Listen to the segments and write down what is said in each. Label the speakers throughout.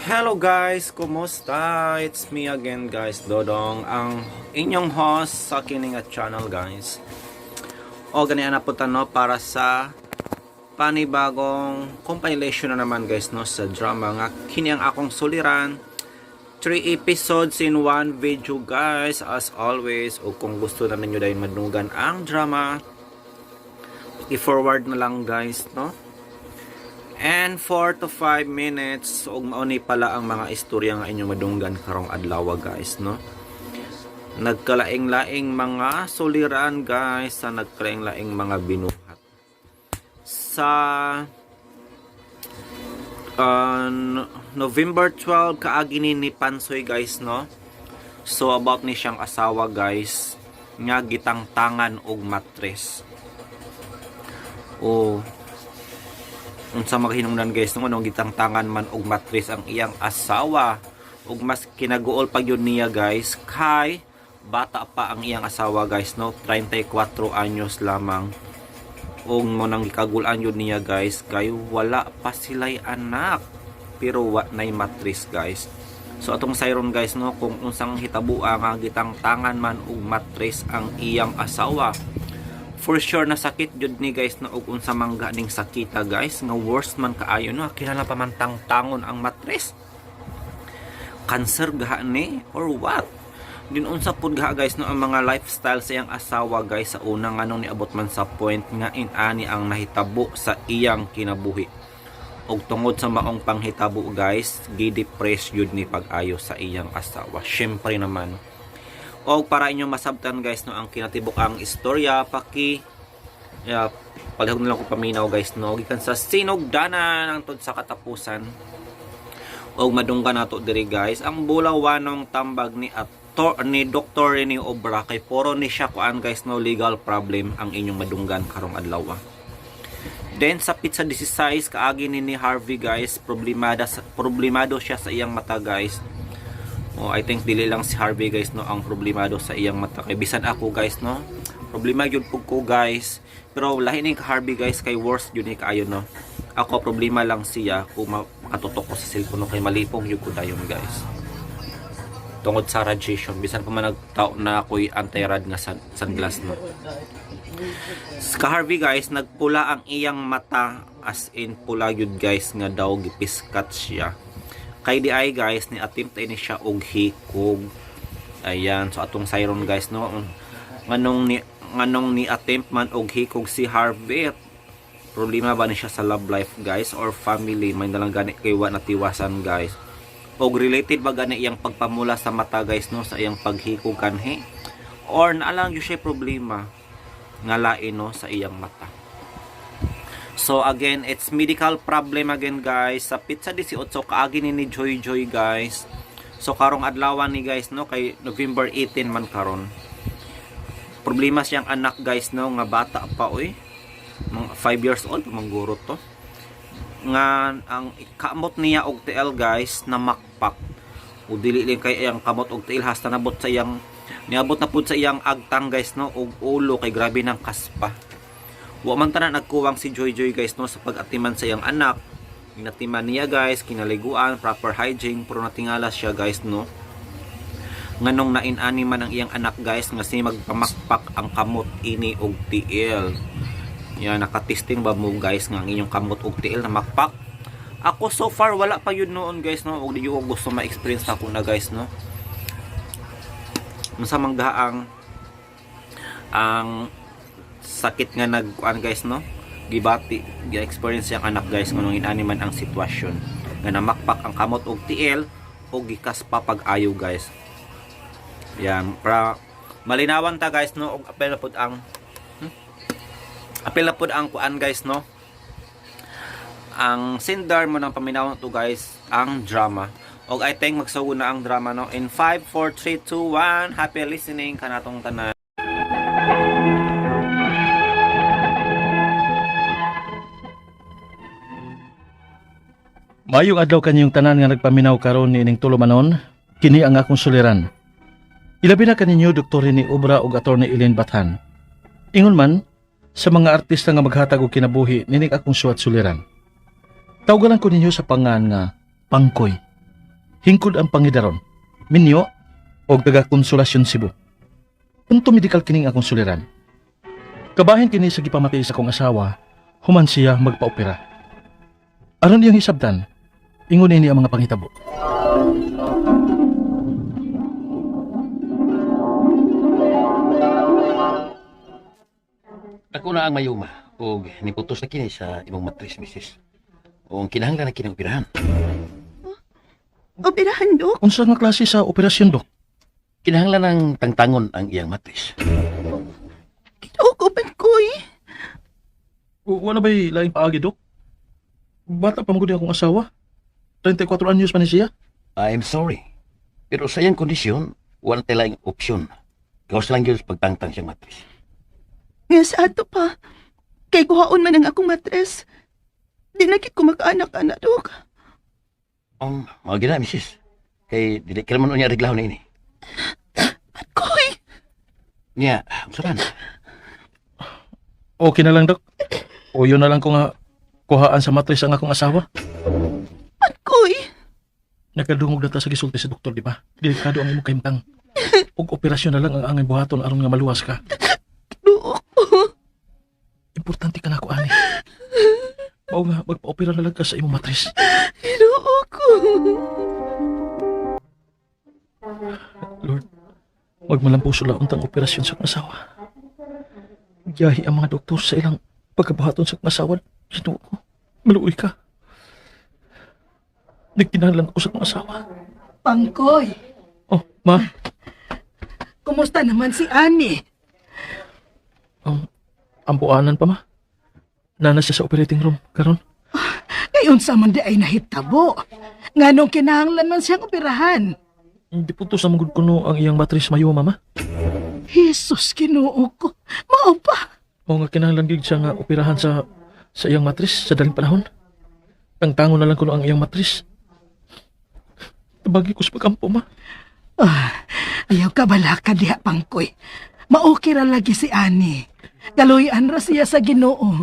Speaker 1: Hello guys, kumusta? It's me again guys, Dodong, ang inyong host sa kini nga channel, guys. O gani na po no para sa panibagong compilation na naman guys, no, sa drama nga kini Ang Akong Suliran. 3 episodes in one video guys, as always. O kung gusto na ninyo dahil madunggan ang drama, i-forward na lang guys, no? And 4 to 5 minutes ug mao ni pala ang mga istorya nga inyong madunggan karong adlaw guys, no? Nagkalaing-laing mga suliran guys, sa nagkalaing-laing mga binuhat. Sa November 12, kaagi ni Pansoy guys, no? So about ni siyang asawa guys nga gitangtangan og matres. O unsa maghinungdan guys nung anong gitangtangan man og matres ang iyang asawa? Ug mas kinaguol pa gyud niya guys kay bata pa ang iyang asawa guys, no, 34 anyos lamang. Ug mo nang gikagul-an yun niya guys kay wala pa sila'y anak pero wa nay matres guys. So atong sayron guys, no, kung unsang hitabua nga gitangtangan man og matres ang iyang asawa. For sure na sakit jud ni guys, no, og unsa man ganing sakita guys nga worst man kaayo, no, kinahanglan pa man tangtangon ang matres? Cancer gaha ni or what? Din unsa pud gaha guys, no, ang mga lifestyle sa iyang asawa guys sa una, nganong niabot man sa point nga inani ang nahitabo sa iyang kinabuhi? Og tungod sa maong panghitabo guys, gi-depress jud ni pag-ayo sa iyang asawa, syempre naman. Og para inyong masabtan guys, no, ang kinatibuk ang istorya, paki yeah, palihog na lang ko paminaw guys, no, gikan sa sinugdanan hangtod sa katapusan. Og madunggan nato diri guys ang bulawanong tambag ni ator ni Dr. Rene Obra kay puro ni siya kuan guys, no, legal problem ang inyong madunggan karong adlaw. Then sa petsa 16, kaagi ni Harvey guys, problemado siya sa iyang mata guys. Oh, I think dili lang si Harvey guys, no, ang problemado sa iyang mata kay bisan ako guys, no. Problema gyud pud ko guys. Pero lahi ni ka Harvey guys kay worst gyud ni kaayo, no. Ako problema lang siya kung makatutok ko sa cellphone, no, kay malipong gyud ko dayon guys. Tungod sa radiation, bisan pa man nagtao na ako'y anti-rad nga sunglass, no. Ka Harvey guys, nagpula ang iyang mata, as in pula gyud guys nga daw gipiskat siya. Kay di ay guys, ni attempt ni siya og hikog. Ayan, so atong sayron guys, no, nganong ni attempt man og hikog si Harvey? Problema ba ni siya sa love life guys or family? May nalang gani kay wa natiwasan guys. Og related ba gani iyang pagpamula sa mata guys, no, sa iyang paghikog kanhi? Or naalang gyud siya problema nga lain, no, sa iyang mata? So again, it's medical problem again guys. Sa petsa 18, kaagi ni Joy Joy guys. So karong adlaw ni guys, no, kay November 18 man karon. Problema siyang anak guys, no, nga bata pa oy. Mga 5 years old pa mangguro to. Nga ang kamot niya og tiil guys na makpak. O dili lang kay ang kamot og tiil, hasta nabot sa iyang niabot na pud sa iyang agtang guys, no, og ulo kay grabe ng kaspa. Wa man tanan nagkuwang si Joy Joy guys, no, sa pag-atiman sa iyang anak. Ginatiman niya guys, kinaliguan, proper hygiene, pero natingala siya guys, no. Nganong nain-ani man ang iyang anak guys nga si magpamakpak ang kamot ini og tiil. Yan, nakatesting ba mo guys nga ang inyong kamot og tiil na makpak? Ako so far wala pa yun noon guys, no. Og di ko gusto ma-experience ako na guys, no. Unsa man gaha ang sakit nga nagkuan guys, no, gibati gi-experience siyang anak guys, nganong inani man ang sitwasyon nga namakpak ang kamot og tiil o gikaspa pag-ayo guys. Yan, para malinawan ta guys, no, og apil na pud ang Apil na pud ang kuan guys, no, ang sender mo ng paminaw to guys, ang drama. Og I think magsugod na ang drama, no, in 5, 4, 3, 2, 1. Happy listening kanatong tanan.
Speaker 2: Maayong adlaw kaninyong tanan nga nagpaminaw karon niining tulumanon, kini ang Akong Suliran. Ilabi na kaninyo Dr. Rene Obra ug Attorney Elaine Bathan. Ingon man sa mga artista nga maghatag og kinabuhi nining akong suwat suliran. Tawgalan ko ninyo sa pangan nga Pangkoy. Hingkod ang pangidaron, minyo og taga Konsolasyon Cebu. Punto medikal kining akong suliran. Kabahin kini sa gipamatay sa akong asawa, human siya magpaopera. Aron iyang hisabtan, ingon ini ang mga panghitabo.
Speaker 3: Ako na ang mayuma og niputos na kini sa imong matris, misis. O ang kinahanglan na kini operahan.
Speaker 4: Operahan, Dok?
Speaker 2: Unsa nga klase sa operasyon, Dok?
Speaker 3: Kinahanglan ang tangtangon ang iyang matris.
Speaker 4: Ginoo ko, Pankoy.
Speaker 2: Wala ba'y laing paagi, Dok? Bata pa magudi akong asawa. 34 anyos pa ni siya.
Speaker 3: I'm sorry. Pero sa iyang kondisyon, wala tay laing opsyon. Gawas lang gyud sa pagtangtang siyang matris.
Speaker 4: Nga sa ato pa. Kay kuhaon man ang akong matres. Di na gid ko makaanak-anak, Dok.
Speaker 3: Mao gina, misis. Kay dili ka man unya reglahon na ini.
Speaker 4: Pankoy!
Speaker 3: Nya, unsa man?
Speaker 2: Okay na lang, Dok. O yun na lang ko nga kuhaan sa matris ang akong asawa.
Speaker 4: Pankoy!
Speaker 2: Nakadungog na ta sa gisulti sa doktor, di ba? Delikado ang imong kahimtang. Og operasyon na lang ang angay buhaton aron nga maluwas ka.
Speaker 4: Ginoo ko.
Speaker 2: Importante ka na ako, ani. Mao nga, magpa-opera na lang ka sa imong matris.
Speaker 4: Ginoo ko.
Speaker 2: Lord, wag mo lang puso untang operasyon sa akong asawa. Giyahi ang mga doktor sa ilang pagkabuhaton sa akong asawa. Ginoo ko, maluoy ka. Nagkinahanglan ako sa akong asawa.
Speaker 5: Pangkoy,
Speaker 2: Oh, ma,
Speaker 5: kumusta naman si Annie?
Speaker 2: ampuanan pa, ma. Nana siya sa operating room, karon.
Speaker 5: Ngayon sa man di ay nahitabo. Nganong kinahanglan man siyang operahan.
Speaker 2: Hindi po to sa manggod kuno ang iyang matris mayo, mama.
Speaker 5: Jesus, Ginoo ko. Mao pa.
Speaker 2: Mao nga kinahanglan gid siya nga operahan sa iyang matris sa daling panahon. Tangtangon na lang kuno ang iyang matris. Tabagi ko sa pag-ampo, ma.
Speaker 5: Ah, ayaw ka balaka diha, Pangkoy. Maokay ra lagi si Annie. Kaluyan ra siya sa Ginoo.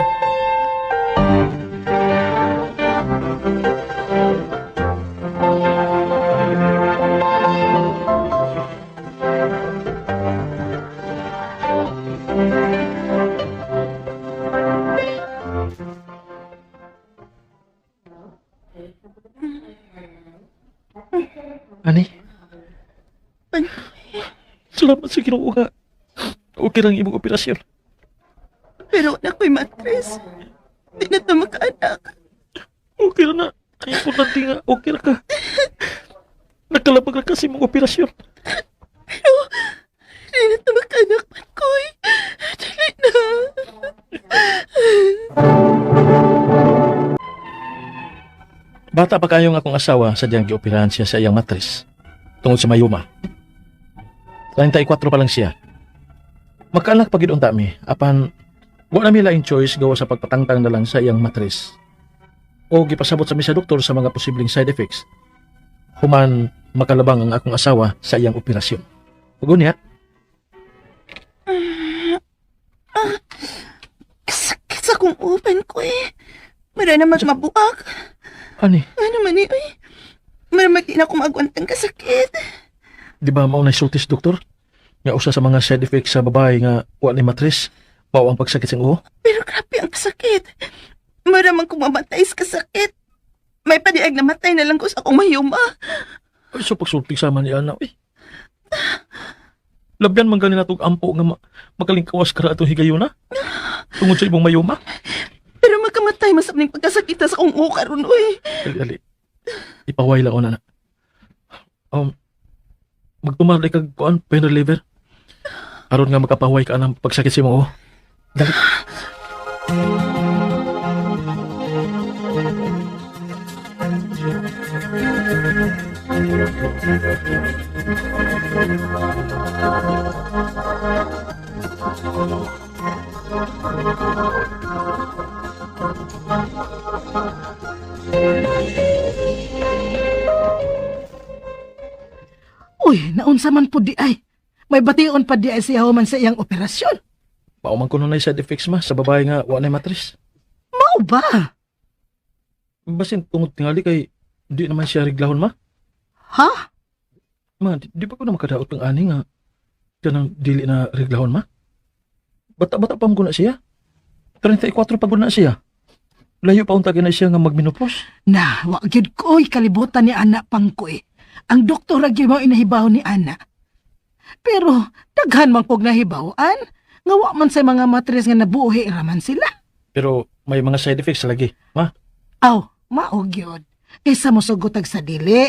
Speaker 2: Ani,
Speaker 4: Pankoy.
Speaker 2: salamat sa Ginoo nga. Okay lang imong operasyon.
Speaker 4: Pero wala ko'y matres. Di na ta makaanak.
Speaker 2: Okay ra na. Ang importante nga, okay ra ka. Nakalabag ra ka sa imong operasyon.
Speaker 4: Pero di na ta makaanak, Pankoy. Dali na.
Speaker 2: Bata pa kayo ng akong asawa sa diyang gioperahan siya sa iyang matris tungod sa mayuma. 34 pa lang siya. Magkaanak pa gid unta mi apan wa na mi laing choice gawa sa pagpatangtang na lang sa iyang matris. O gipasabot sa mi sa doktor sa mga posibleng side effects. Human makalabang ang akong asawa sa iyang operasyon. Ug unya,
Speaker 4: Kasakit sa akong upan ko eh. Mara na magmabuak.
Speaker 2: Ani,
Speaker 4: Ano man eh, uy. Mara magdi na ako maagwantang kasakit.
Speaker 2: di ba mao na sulti sa doktor? Nga usa sa mga side effects sa babae nga wa ni matris, mao ang pagsakit sa uho.
Speaker 4: Pero grabe ang kasakit. Mara man kung mamatay sa kasakit. May padiag na matay na lang ko sa akong mayuma.
Speaker 2: Ay, so pagsulti sama ni Ana, uy. Labyan man gani natong ampo nga makalingkawas ka ra atong higayuna. Tungod sa imong mayuma.
Speaker 4: Pero magkamatay masab ning pagkasakita sa akong uho karon, uy.
Speaker 2: Dali, dali. Ipaway lang na. Magtumar kag kuan pain reliever. Aron nga makapaway ka ng pagsakit sa imong uho. Dali.
Speaker 5: Uy, naunsa man po di ay. May bation pa di ay siya human sa iyang operasyon.
Speaker 2: Mao man kuno na side effects ma sa babae nga wa nay matris.
Speaker 5: Mao ba?
Speaker 2: Basin tungod tingali kay di naman siya reglahon ma.
Speaker 5: Ha?
Speaker 2: Ma, di ba ko na makadaot ng ani nga kanang dili na reglahon, ma? Bata-bata pa mo na siya. 34 pa gud na siya. Layo pa unta na siya nga magminopos.
Speaker 5: Na, wa gyud ko'y kalibutan ni ana, Pangkoy. Ang doktor ra gyud mao inahibaw ni ana. Pero daghan man kog nahibaw-an nga wa man sa mga matres nga nabuhi ra man sila.
Speaker 2: Pero may mga side effects lagi, ma.
Speaker 5: Aw, mao gyud. Kaysa mosugot sa dili.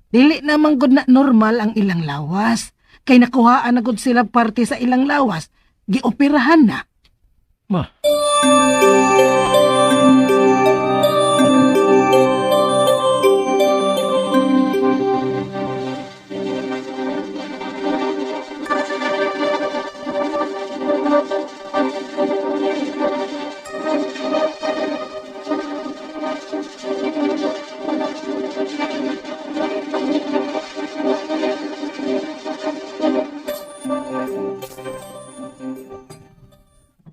Speaker 5: Dili naman gud na normal ang ilang lawas. Kay nakuhaan na gud sila parte sa ilang lawas, gioperahan na.
Speaker 2: Ma.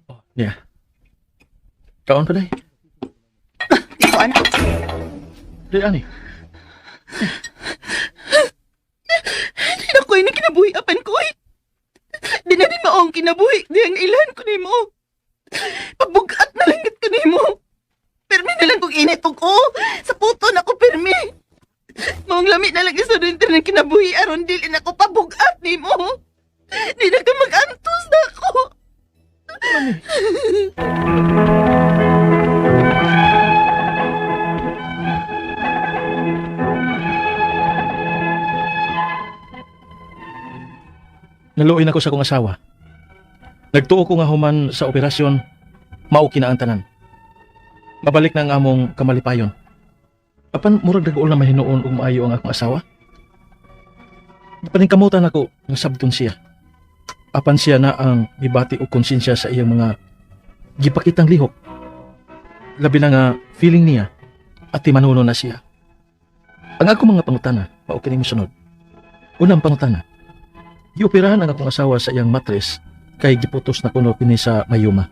Speaker 2: Oh, niya. Kaon pa day.
Speaker 4: Ikaw, anak.
Speaker 2: Di ani.
Speaker 4: Di na ko ini kinabuhi apan ko eh. Di na din maong kinabuhi. Di ang ilan ko nimo. Pabugat na lang gid ko nimo. Pirmi na lang kong init og ko. Sa puto na ko pirmi. Maong lami na lang isurrender ng kinabuhi aron dili na ko pabugat nimo. Di na ka mag-antos na ako.
Speaker 2: Naluoy na ko sa akong asawa. Nagtuo ko nga human sa operasyon, mao kina ang tanan. Mabalik na ang among kamalipayon. Apan murag dagool na mahinuon ug maayo ang akong asawa. Paningkamutan ako nga sabton siya. Apan siya na ang gibati og konsensya sa iyang mga gipakitang lihok. Labi na nga feeling niya at timanuno na siya. Ang akong mga pangutana, mao kining mosunod. Unang pangutana, gioperahan ang akong asawa sa iyang matres kay giputos na kuno kini sa mayuma.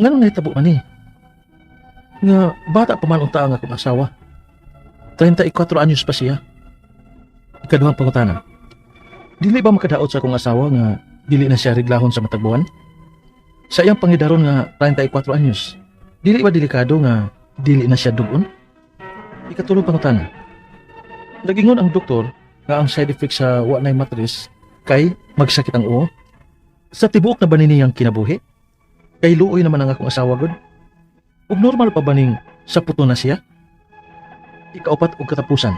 Speaker 2: Nganong nahitabo man ni? Nga bata pa man unta ang akong asawa. 34 anyos pa siya. Ikaduhang pangutana. Dili ba makadaot sa akong asawa nga dili na siya reglahon sa matag buwan? Sa iyang pangidaron nga 34 anyos, dili ba delikado nga dili na siya dugon? Ikatulong pangutana. Nagingon ang doktor nga ang side effect sa wa nay matris kay magsakit ang uo. Sa tibuok na ba ni niyang kinabuhi? Kay luoy naman ang akong asawa gud. Ug normal pa ba ning sa puto na siya? Ikaupat og katapusan.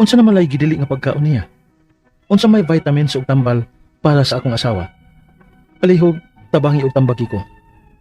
Speaker 2: Unsa naman lay gidili nga pagkaon niya? Unsa may vitamins ug tambal para sa akong asawa? Palihog, tabangi ug tambagi ko.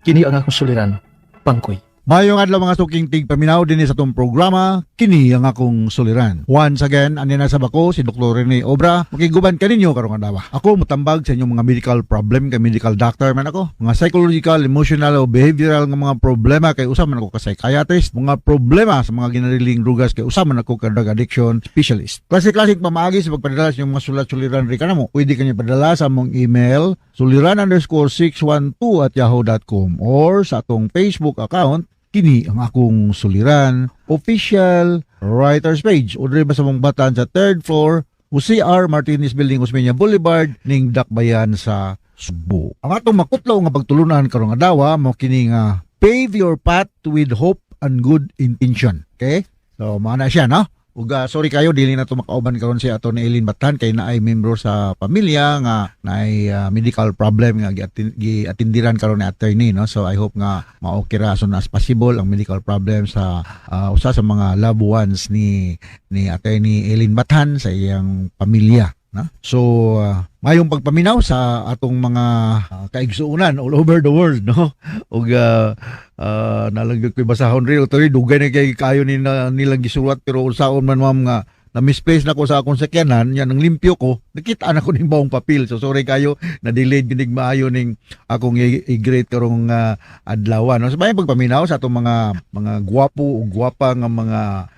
Speaker 2: Kini ang akong suliran, Pangkoy.
Speaker 6: Mayong adlaw, mga suking tigpaminaw, dinhi sa atong programa, kini ang akong suliran. Once again, ani na sa bako si Dr. Rene Obra, makiguban kaninyo karong adlaw. Ako mutambag sa inyong mga medical problem kay medical doctor man ako. Mga psychological, emotional o behavioral nga mga problema kay usa man ako ka psychiatrist. Mga problema sa mga ginariling drugas kay usa man ako ka drug addiction specialist. Klase-klaseng pamaagi sa pagpadala sa inyong mga sulat suliran ri kanamo. Pwede kanyo padala sa among email suliran_612@yahoo.com or sa atong Facebook account, kini ang akong suliran official writers page, o diri ba sa mong batan sa third floor o CR Martinez Building, Osmeña Boulevard, ning Dakbayan sa Sugbo. Ang atong makutlaw nga pagtulunan karong adlaw mo kini nga "Pave your path with hope and good intention." Okay? So mao na siya, no? Ug sorry kayo, dili na to makauban karon si Ato ni Eileen Batan kay naay membro sa pamilya nga naay medical problem nga giatindiran karon ni attorney, no. So I hope nga ma-okay ra as soon as possible ang medical problem sa usa sa mga loved ones ni Attorney Eileen Batan sa iyang pamilya, no? So mayong pagpaminaw sa atong mga kaigsuonan all over the world, no. Ug nalang ko'y basahon real to, dugay na kay kayo ni na, nilang gisulat, pero unsaon man, ma'am, nga na misplace na ko sa akong sakyanan yan, ang limpyo ko, nakita na ko ning baong papel. So sorry kayo, na delayed ginig maayo ning akong i-greet karong adlaw, no. So mayong pagpaminaw sa atong mga gwapo ug gwapa nga mga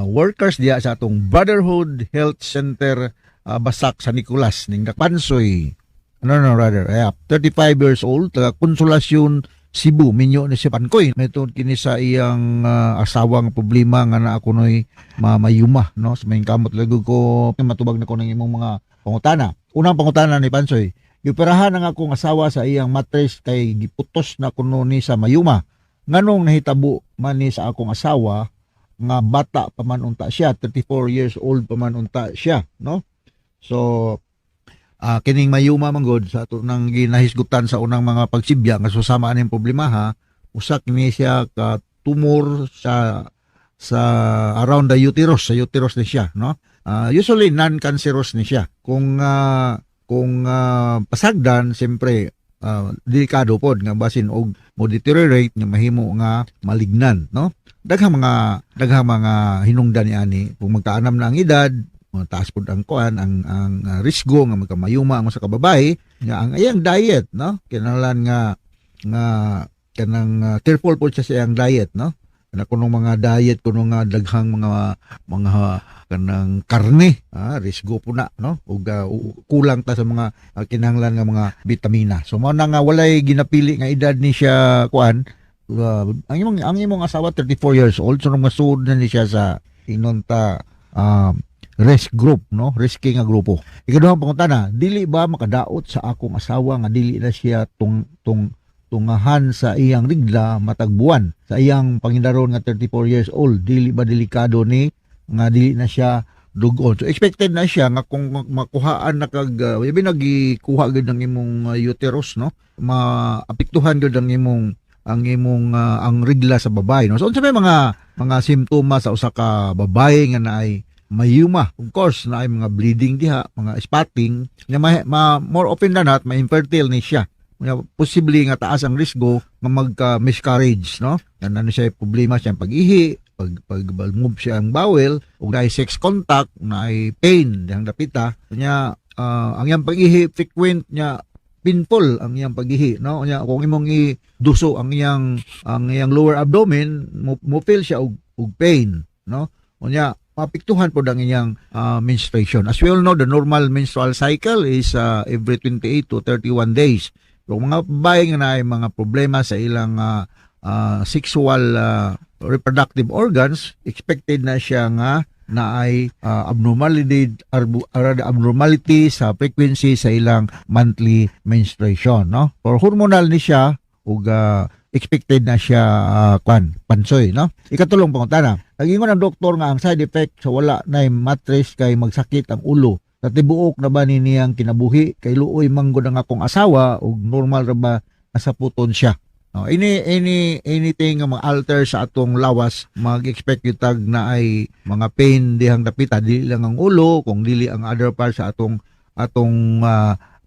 Speaker 6: workers diya sa atong Brotherhood Health Center, Basak San Nicolas ning Pansoy, no, rather, yeah, 35 years old, taga Consolacion. Cebu. Minyo ni si Pankoy. May tungod kini sa iyang asawang problema nga naa kunoy myoma, no? Sa may kamot lagi ko matubag na ko ng imong mga pangutana. Unang pangutana ni Pansoy: "Gioperahan ang akong asawa sa iyang matres kay giputos na kuno ni sa myoma. Nganong nahitabo man ni sa akong asawa nga bata pa man unta siya, 34 years old pa man unta siya?" no? So kining myoma man gud, sa ato nang ginahisgutan sa unang mga pagsibya nga susama aning problema ha, usa kini siya ka tumor sa around the uterus, sa uterus ni siya, no? Usually non-cancerous ni siya. Kung pasagdan, siyempre delikado pod nga basin og mo deteriorate nga mahimo nga malignant, no? Daghang mga hinungdan ni ani. Kung magkaanam na ang edad, taas pod ang kuan, ang risgo nga magka-myoma ang usa ka babae. Nga ang iyang diet, no, kinahanglan nga nga kanang careful pod siya sa iyang diet, no? Kana kunong mga diet kuno nga daghang mga kanang karne, risgo po na, no? Ug kulang ta sa mga kinahanglan nga mga bitamina. So mao na nga walay ginapili nga edad ni siya kuan. Ang imong asawa 34 years old, so nung masuod na ni siya sa inon ta risk group, no, risky nga grupo. Ikaduhang pangutana: "Dili ba makadaot sa akong asawa nga dili na siya tung tung tungahan sa iyang rigla matag buwan sa iyang pangindaron nga 34 years old? Dili ba delikado ni nga dili na siya dugon?" So expected na siya nga kung makuhaan na kag yabi nagikuha gid ang imong uterus, no, maapektuhan gid ang imong ang rigla sa babae, no? So unsa may mga simptomas sa usa ka babae nga naay myoma? Of course, naay mga bleeding diha, mga spotting nga more often than not ma-infertile ni siya. Nga posible nga taas ang risgo nga magka miscarriage, no? Nga ano siya problema siya pag-ihi, pag pag move siya ang bowel ug naay sex contact, naay pain dihang dapita nya. Ang iyang pag-ihi frequent nya painful ang iyang pag-ihi, no? Nya kung imong i-duso ang iyang lower abdomen, mo feel siya og pain, no? Unya maapektuhan pod ang iyang menstruation. As we all know, the normal menstrual cycle is every 28 to 31 days. Pero mga babae nga naay mga problema sa ilang sexual reproductive organs, expected na siya nga naay abnormality sa frequency sa ilang monthly menstruation, no? For hormonal ni siya ug expected na siya, kwan, Pansoy, no? Ikatulong pangutana: "Nagingon ang doktor nga ang side effect sa wala na mattress kay magsakit ang ulo. Sa tibuok na ba ni niyang kinabuhi? Kay luoy manggod ang akong asawa ug normal ra ba nasaputon siya?" No, ini anything nga ma-alter sa atong lawas, mag-expect kitag naay mga pain dihang dapita, dili lang ang ulo kung dili ang other part sa atong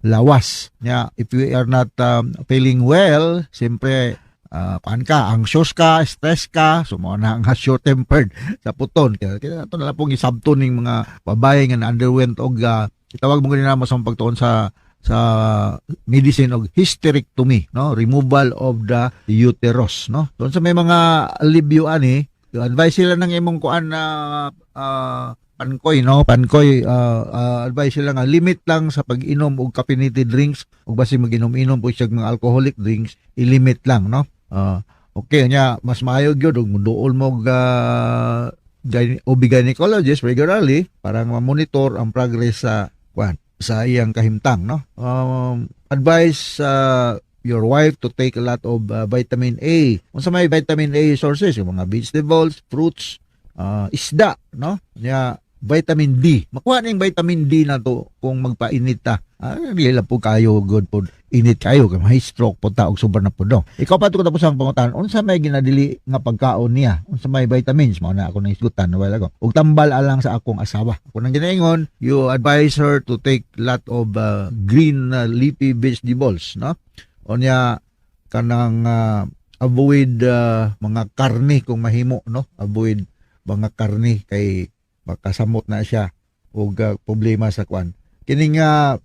Speaker 6: lawas. Nya if we are not feeling well, siyempre kuan ka, anxious ka, stress ka, so mao na ang short tempered sa puton. Kaya ato na lang pong isabto ning mga babae nga na-underwent og itawag mo gani namo sa pagtuon sa medicine og hysterectomy, no, removal of the uterus, no? Doon sa may mga alibyo ani, advice sila ng imong kuan na Pankoy, no? Pankoy, advice sila nga limit lang sa pag-inom og caffeinated drinks ug basi mag-inom-inom po siya mga alcoholic drinks, i-limit lang, no? Okay nya mas maayo gyud og muduol mo og OB gynecologist regularly para nga ma-monitor ang progress sa kuan, sa iyang kahimtang, no? Advise your wife to take a lot of vitamin A. Unsa may vitamin A sources? Yung mga vegetables, fruits, isda, no? Nya vitamin D. Makuha ning vitamin D na to kung magpainit ta. Dili lang po kayo good po init kayo kay may stroke po ta og sobra na po, no? Ikaw pa to tapos ang pangutan, unsa may ginadili nga pagkaon niya? Unsa may vitamins? Mao na ako nang isgutan wala ko. Ug tambal alang sa akong asawa. Ako nang ginaingon, you advise her to take lot of green leafy vegetables, no? Unya kanang avoid mga karne kung mahimo, no? Avoid mga karne kay makasamot na siya og problema sa kwan. Kini nga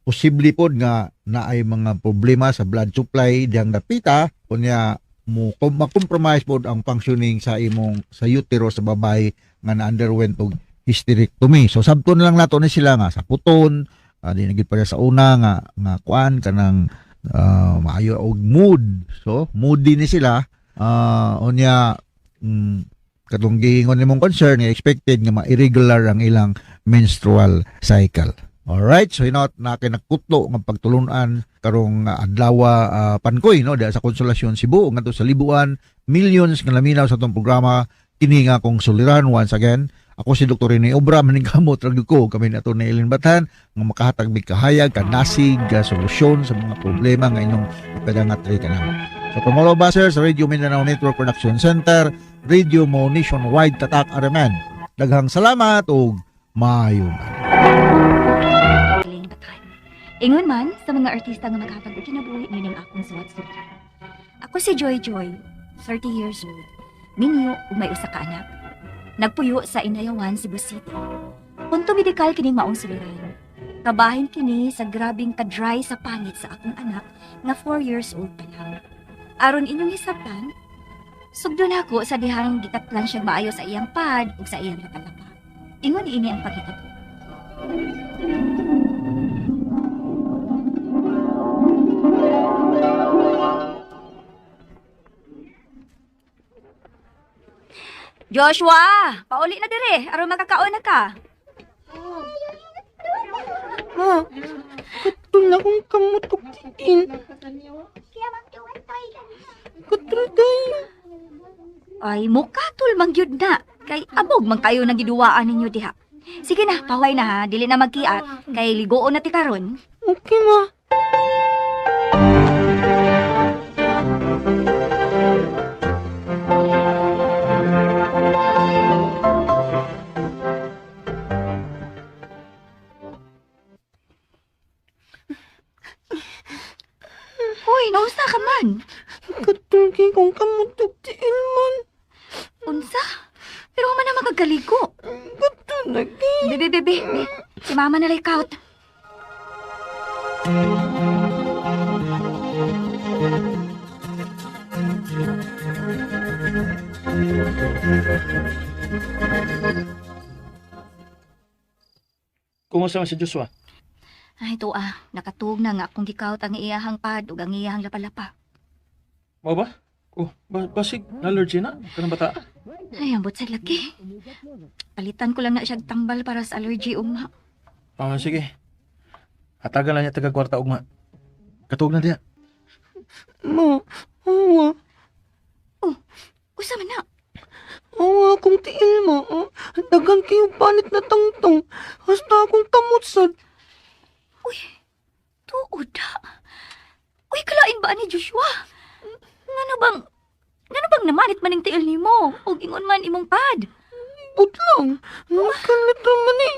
Speaker 6: posible pod nga naay mga problema sa blood supply diyang dapita, unya mo ma-compromise pod ang functioning sa imong sa uterus sa babae nga na underwent og hysterectomy. So sabton lang nato ni sila nga sa puton, di na gid para sa una nga nga kuan kanang Maayo og mood. So, moody ni sila. Unya katong giingon nimong concern nga expected nga ma-irregular ang ilang menstrual cycle. Alright, so hinaot na kinakutlo nga pagtulunan karong adlaw pankoy no diha sa Konsolasyon Cebu ngadto sa Libuan, millions nga laminaw sa atong programa kini nga akong suliran. Once again, ako si Dr. Rene Obra, maningkamot ra gyud ko kami nato ni Ellen Bathan nga makahatag mig kahayag kanasig solusyon sa mga problema nga inyong ipadangat ri kanamo. So from all of us here sa Radio Mindanao Network Production Center, Radio Mo Nationwide, Tatak Areman. Daghang salamat ug maayong adlaw.
Speaker 7: Elaine Bathan. Ingon man sa mga artista nga maghatag og kinabuhi nining akong suwat suliran. Ako si Joy Joy, 30 years old. Minyo ug may usa ka anak. Nagpuyo sa Inayawan, Cebu City. Punto medikal kining maong suliran. Kabahin kini sa grabing ka-dry sa pangit sa akong anak nga 4 years old pa lang. Aron inyong hisabtan, sugdon ako sa dihang gitatlan siya maayo sa iyang pad ug sa iyang lapalapa. Ingon ini ang paghitabo. Joshua, pauli na dire aron makakaon na ka.
Speaker 4: Ma, katul na kong kamot og tiin. Katul kayo.
Speaker 7: Ay, mukatul man gyud na. Kay abog man kayo nang giduwaan ninyo diha. Sige na, paway na ha, dili na magkiat kay ligoon na ti karon.
Speaker 4: Okay, ma.
Speaker 7: Hoy, nausa ka man.
Speaker 4: Katul kay kong kamot og tiin man.
Speaker 7: Unsa? Pero man na magkagaligo.
Speaker 4: Katul na kay.
Speaker 7: Bebe, bebe, be. Si mama na lay kaut.
Speaker 2: Kumusta man si Joshua?
Speaker 7: Ay, ito ah, nakatuog na nga akong gikaut ang iyahang pad ug ang iyahang lapalapa.
Speaker 2: Mao ba? Oh, basig allergy na kanang bata.
Speaker 7: Ay, ambot sa laki. Palitan ko lang na siya tambal para sa allergy ugma.
Speaker 2: Ah, sige. Hatagan lang niya taga kwarta ugma. Katuog na diha.
Speaker 4: Ma, awa.
Speaker 7: Usa man na.
Speaker 4: Awa akong tiil, ma. Oh, daghan kayo panit na tangtong. Hasta akong kamot sad.
Speaker 7: Uy, tuod ha. Uy, kalain ba ni Joshua? Ngano bang namanit maning tiil nimo? Ug ingon man imong pad.
Speaker 4: But lang. Nakalit naman eh.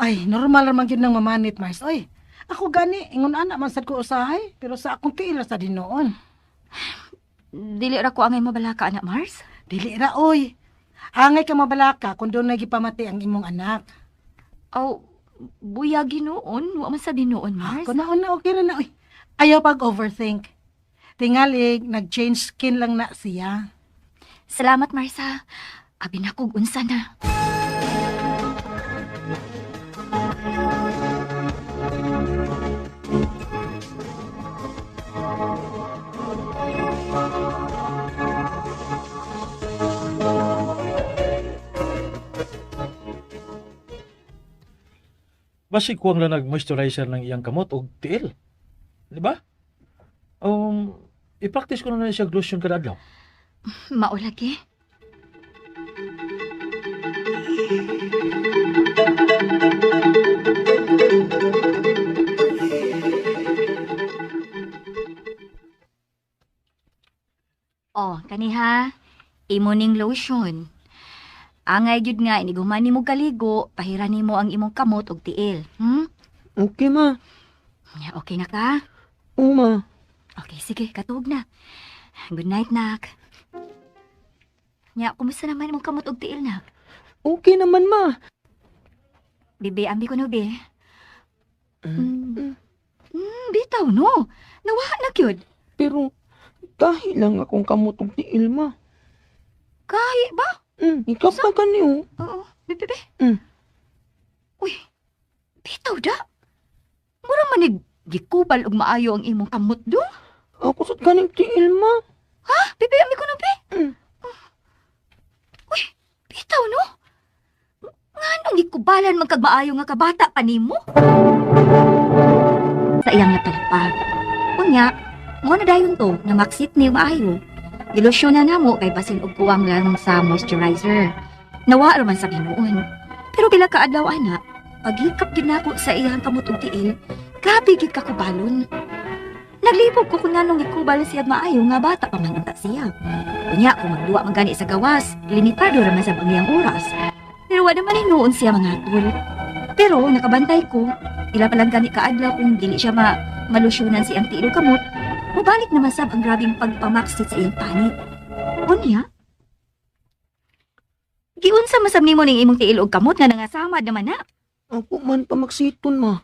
Speaker 5: Ay, normal ra man gyud nang mamanit, Mars. Oy, ako gani, ingon ana man sad ko usahay, pero sa akong tiil ra sa dinoon.
Speaker 7: Dili ra ko angay mabalaka anak Mars.
Speaker 5: Dili ra oy. Angay ka mabalaka kung doon nagipamati ang imong anak.
Speaker 7: Aw, buya ginoon, wa man sa dinoon Mars.
Speaker 5: Kung naon na okay ra na oy. Ayaw pag overthink. Tingalig, nag-change skin lang na siya.
Speaker 7: Salamat Marsa. Abi na kog unsa na.
Speaker 2: Basig kuwang lang nag-moisturizer ng iyang kamot og tiil. Di ba? I-practice ko na na siya lotion kada adlaw.
Speaker 7: Mao lagi. Oh, kaniha, imo ning lotion. Angay gyud nga iniguman nimo kaligo, pahira nimo ang imong kamot og tiil.
Speaker 4: Okay, ma.
Speaker 7: Okay na ka?
Speaker 4: Oo, ma.
Speaker 7: Okay, sige, katuog na. Good night, nak. Nya, kumusta naman imong kamot og tiil, nak?
Speaker 4: Okay naman, ma.
Speaker 7: Bibi, ambi ko no, be. Bitaw no. Nawa na gyud.
Speaker 4: Pero dahil lang akong kamot og tiil, ma.
Speaker 7: Kahi ba?
Speaker 4: Ikaw pa gani oh.
Speaker 7: Oo, bebe be. Uy, bitaw da. Mura manig gikubal og maayo ang imong kamot do.
Speaker 4: Ako sad ganing tiil, ma.
Speaker 7: Ha? Bebe, ami ko na be. Uy, bitaw no. Nganong gikubalan man kag maayo nga kabata pa nimo? Sa iyang lapalapa. Unya, mo na dayon to na maksit ni maayo. Gilusyon na namo kay basin og kuwang lang sa moisturizer. Nawa ra man sa Ginoo. Pero pila ka adlaw ana, paghikap gid nako sa iyang kamot ug tiil, grabe gid ka kubalon. Naglibog ko kung nganong gikubal siya maayo nga bata pa man unta siya. Unya kung magduwa man gani sa gawas, limitado ra man sa ang iyang oras. Pero wa naman hinuon siya mga tol. Pero nakabantay ko, ila pa lang gani kaadlaw kung dili siya malusyonan si ang tiil ug kamot, mubalik naman sab ang grabing pagpamaksit sa iyang panit. Unya, giunsa masab nimo ning imong tiil og kamot nga nangasamad naman na.
Speaker 4: Ako man pamaksiton, ma.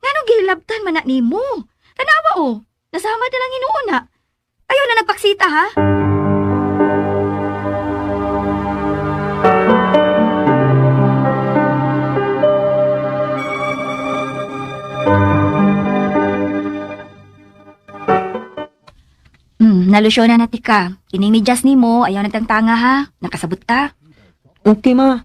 Speaker 7: Nganong gihilabtan man na nimo? Tanawa o, nasamad na lang hinuon na. Ayaw na nagpaksita ha? Nalusyon na tika. Kining medyas nimo, ayaw nagtangtanga ha. Nakasabot ka.
Speaker 4: Okay, ma.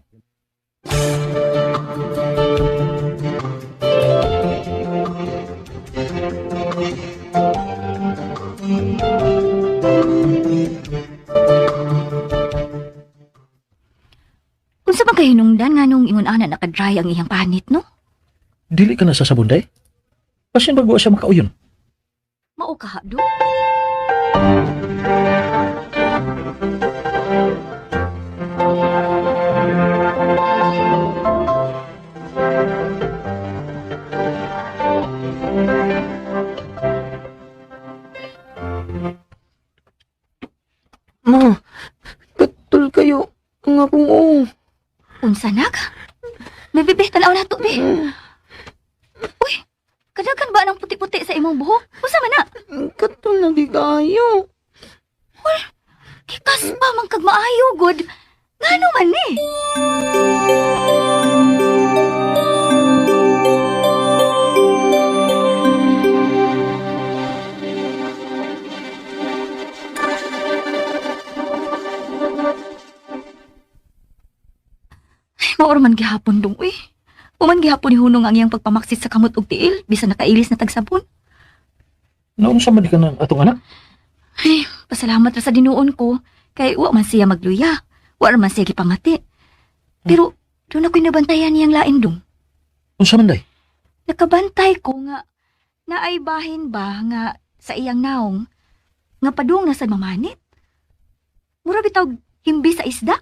Speaker 7: Unsa man kahinungdan nga nung ingon ana naka-dry ang iyang panit, no?
Speaker 2: Dili ka na sa sabunday? Basin bagwa siya makauyon.
Speaker 7: Mao ka do.
Speaker 4: Ma, katul kayo ang akong oo.
Speaker 7: Unsa na ka? May bebe, tanaw na to, be. Uy, kadagan ba ng puti-puti sa imong buhok? Unsa man na?
Speaker 4: Katul na di kayo.
Speaker 7: Kikas pa man kag maayo, god. Ngano man ni? Ay, Maor man gihapon dong, uy. Uman gihapon ni Hunong ang iyang pagpamaksit sa kamot og tiil, bisan nakailis na tagsabon.
Speaker 2: Naunsa man di ka ng atong anak?
Speaker 7: Ay, pasalamat ra sa dinuon ko kay wa man siya magluya. Wa ra man siya gipamati. Pero doon ako'y nabantayan niyang lain dong.
Speaker 2: Unsa man day?
Speaker 7: Nakabantay ko nga naay bahin ba nga sa iyang naong nga padung na sa mamanit. Mura bitaw himbi sa isda.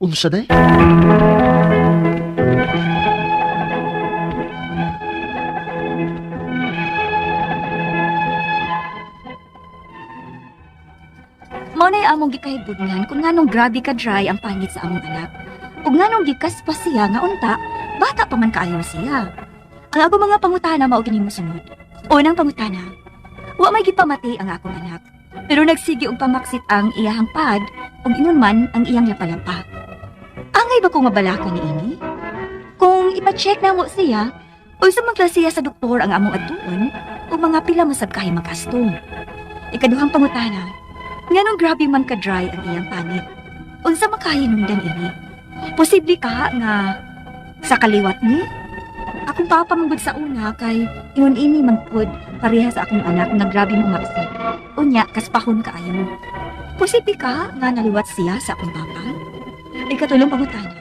Speaker 2: Unsa day?
Speaker 7: Mao na'y among gikahibudngan kung nganong grabe ka dry ang pangit sa among anak. Ug nganong gikas pa siya nga unta, bata pa man kaayo siya. Ang ako mga pangutana mao kini mosunod. Unang pangutana, wa may gipamati ang akong anak. Pero nagsige og pamaksit ang iyahang pad ug ingon man ang iyang lapalapa. Angay ba kong mabalaka niini? Kung ipa-check na mo siya, unsa man klase siya sa doktor ang among adtuon ug mga pila masab kahay magasto. Ikaduhang pangutana, nganong grabe man ka dry ang iyang panit. Unsa makahinungdan ini? Posible ka nga sa kaliwat ni? Akong papa manggod sa una kay ingon ini mangkod pareha sa akong anak nga grabe mo maksit. Unya kaspahon kaayo. Posible ka nga naliwat siya sa akong papa? Ikatulong pangutana.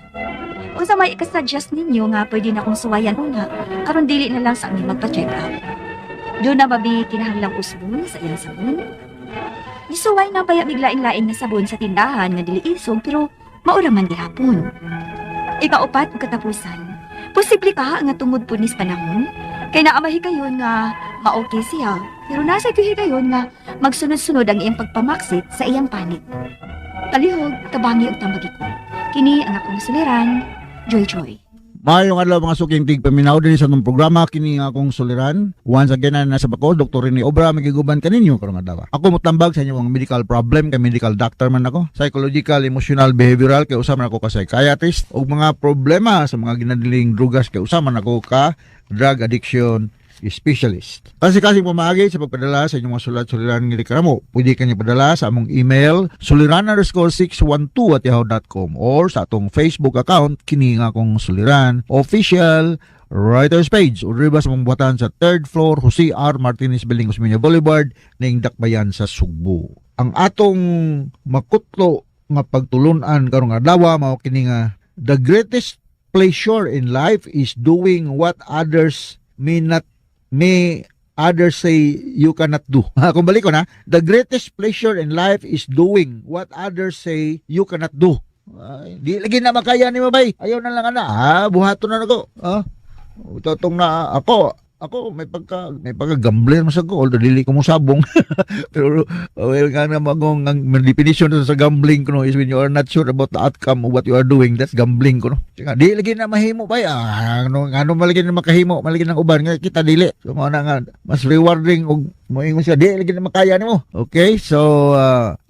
Speaker 7: Unsa may ikasuggest ninyo nga pwede na akong suwayan una aron dili na lang sa amin magpa-check up. Doon na babi kinahanglang usbon sa iyang sabon? Gisuway na baya biglain-lain nga sabon sa tindahan nga dili isog pero maura man gihapon. Ikaupat ug katapusan. Posible ka nga tungod po nis panahon kay naamahi kayon nga maokay siya pero nasa gyud kayon nga magsunod-sunod ang iyang pagpamaksit sa iyang panit. Palihog, tabangi ug tambagi ko. Kini ang akong suliran, Joy Joy.
Speaker 6: Maayong adlaw, mga suking tigpaminaw dinhi sa atong programa, kini nga akong suliran. Once again, na nasa bako Dr. Rene Obra, magiguban kaninyo karong adlaw. Ako motambag sa inyong mga medical problem kay medical doctor man ako. Psychological, emotional, behavioral kay usa man ako ka psychiatrist, ug mga problema sa mga ginadiling drugas kay usa man ako ka drug addiction specialist. Kasi kasi pamaagi sa pagpadala sa inyong mga sulat, suliran nga reklamo. Pwede kanyo padala sa among email suliran_612@yahoo.com or sa atong Facebook account, kini nga akong suliran official writers page, o riba sa mong buhatan sa third floor, Jose R. Martinez Building, Osmeña Boulevard, ning Dakbayan sa Sugbo. Ang atong makutlo nga pagtulunan karong adlaw mao kini nga the greatest pleasure in life is doing what others may not may others say you cannot do. Kung balik ko na, the greatest pleasure in life is doing what others say you cannot do. Ay, di lagi na makaya ni mabay. Ayaw na lang ana. Ah, buhaton na nako. Ah, totong na ako. Ako may pagka gambler man sa ko, although dili ko mo sabong. Pero well, nga na magong ang definition sa gambling ko no is when you are not sure about the outcome of what you are doing, that's gambling ko no. Sige, di lagi na mahimo pa, ah, ano ano malagi na makahimo, malagi ng uban nga kita dili. So mao na nga mas rewarding og moingon siya, di lagi na makaya nimo. Okay, so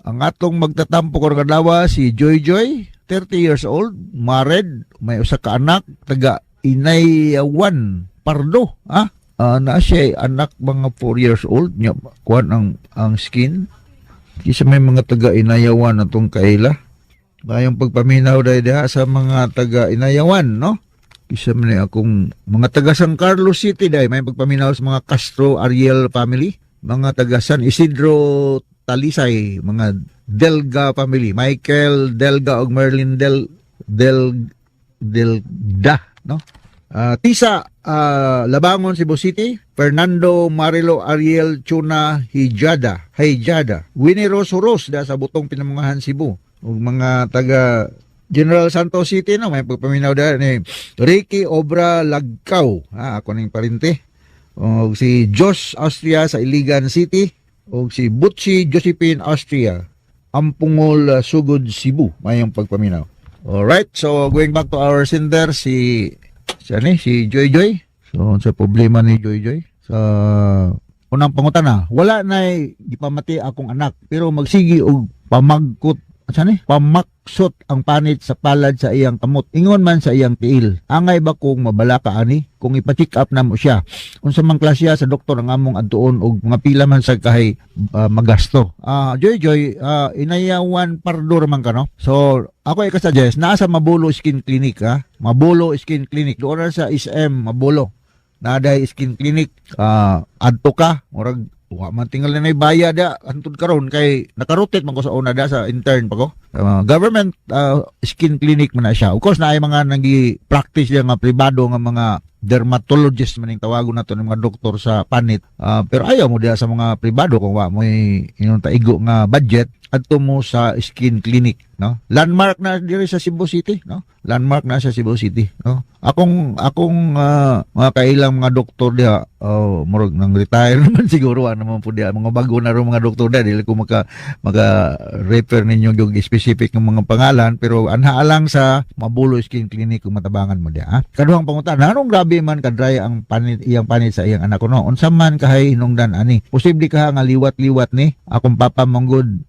Speaker 6: ang atong magtatampo karong adlaw si Joy Joy, 30 years old, married, may usa ka anak, taga Inayawan, Pardo, ah. Na siya anak mga 4 years old nya kuan ang skin. Kisa may mga taga Inayawan atong kaila. Mayong pagpaminaw dahil diha sa mga taga Inayawan, no? Kisa man ni akong mga taga San Carlos City dahil may pagpaminaw sa mga Castro Ariel family, mga taga San Isidro Talisay, mga Delga family, Michael Delga ug Merlin Del Del Delda, no? Tisa Labangon, Cebu City, Fernando Marilo Ariel Chuna Hijada, Hijada, Winnie Rose Horos da sa Butong Pinamungahan, Cebu. Ug mga taga General Santos City, no, may pagpaminaw da ni Ricky Obra Lagkaw, ha, ako ning parente. Og si Josh Austria sa Iligan City, og si Butchie Josephine Austria, Ampungol, Sugod, Cebu, mayong pagpaminaw. Alright, so going back to our sender, si si ano eh, si Joy Joy. So sa problema ni Joy Joy sa unang pangutana, wala na gipamati akong anak pero magsigi og pamagkot, ano ni? Pamaksot ang panit sa palad sa iyang kamot. Ingon man sa iyang tiil. Angay ba kung mabalaka ani? Kung ipa-check up na mo siya. Unsa man klase sa doktor ang among adtuon og mga pila man sa kahay magasto? Ah, Joy Joy, Inayawan Pardo man ka, no? So, ako ay kasuggest naa sa Mabolo Skin Clinic, ha. Mabolo Skin Clinic. Doon na sa SM Mabolo. Naday skin clinic. Ah, adto ka, murag wa man tingal na bayad da antud karon kay nakarotate man ko sa una da sa intern pa ko. Government skin clinic man na siya. Of course, naay mga nagi practice diya nga pribado nga mga dermatologist man ning tawagon nato ng mga doktor sa panit. Pero ayaw mo diya sa mga pribado kung wa mo inyong taigo nga budget, adto mo sa skin clinic, no? Landmark na diri sa Cebu City, no? Landmark na sa Cebu City, no? Akong mga kailang mga doktor diha, oh, murag nang retire naman siguro ano naman po diha. Mga bago na ro mga doktor diha, dili ko maka refer ninyo yung specific ng mga pangalan, pero anha lang sa Mabulo Skin Clinic kung matabangan mo diha. Ha? Kaduhang pangutana, anong grabe man ka-dry ang panit, iyang panit sa iyang anak ko, no? Unsa man kahay hinungdan ani? Posible ka nga liwat-liwat ni akong papa manggod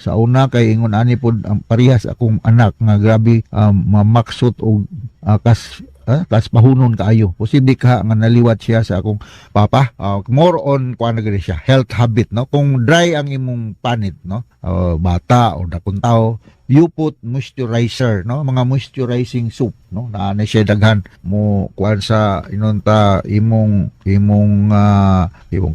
Speaker 6: sa una kay ingon ani pod ang parehas akong anak nga grabe mamaksot og kas pahunon kaayo. Posible ka nga naliwat siya sa akong papa. More on kuan na gani siya, health habit, no? Kung dry ang imong panit, no, bata o dakong tao, you put moisturizer, no, mga moisturizing soap, no? Naa na siya daghan mo kuan sa inonta imong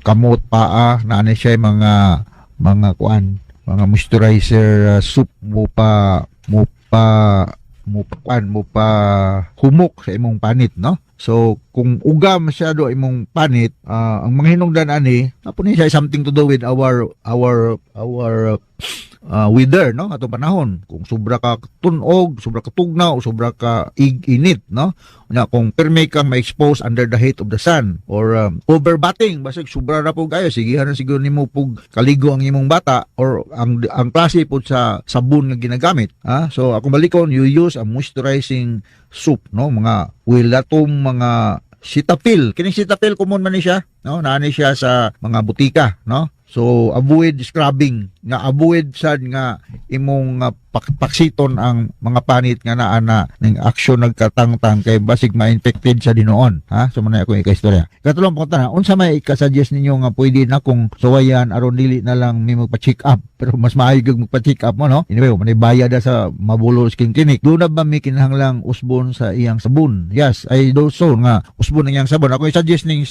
Speaker 6: kamot, paa, naa na siya mga kuan, mga moisturizer soap mo pa kuan, mo pa humok sa imong panit, no? So kung uga masyado imong panit, ang mga hinungdan ani apo ni siya something to do with our weather, no, atong panahon. Kung sobra ka tunog, sobra ka tugnaw, sobra ka ig-init, no? Nya kung pirmi kang ma-expose under the heat of the sun or overbathing, basig sobra na po kayo, sigihan na siguro nimo pug kaligo ang imong bata or ang klase pud sa sabon nga ginagamit, ha. So akong balikon, you use a moisturizing soap, no, mga Wilatom, mga Cetaphil. Kining Cetaphil, common man ni siya, no, naa ni siya sa mga butika, no. So avoid scrubbing nga, avoid sad nga imong paksiton ang mga panit nga naa na ning aksyon nagkatangtang kay basig ma-infected sa dinuon, ha. So mao na akong ikaistorya. Katulong pangutana, unsa may ika-suggest ninyo nga pwede na kung suwayan aron dili na lang mi magpa-check up? Pero mas maayo gyud magpa-check up mo, no. Anyway, manay bayad na sa Mabolo Skin Clinic. Doon na ba may kinahanglang usbon sa iyang sabon? Yes, I do so nga usbon ang iyang sabon. Ako i-suggest ning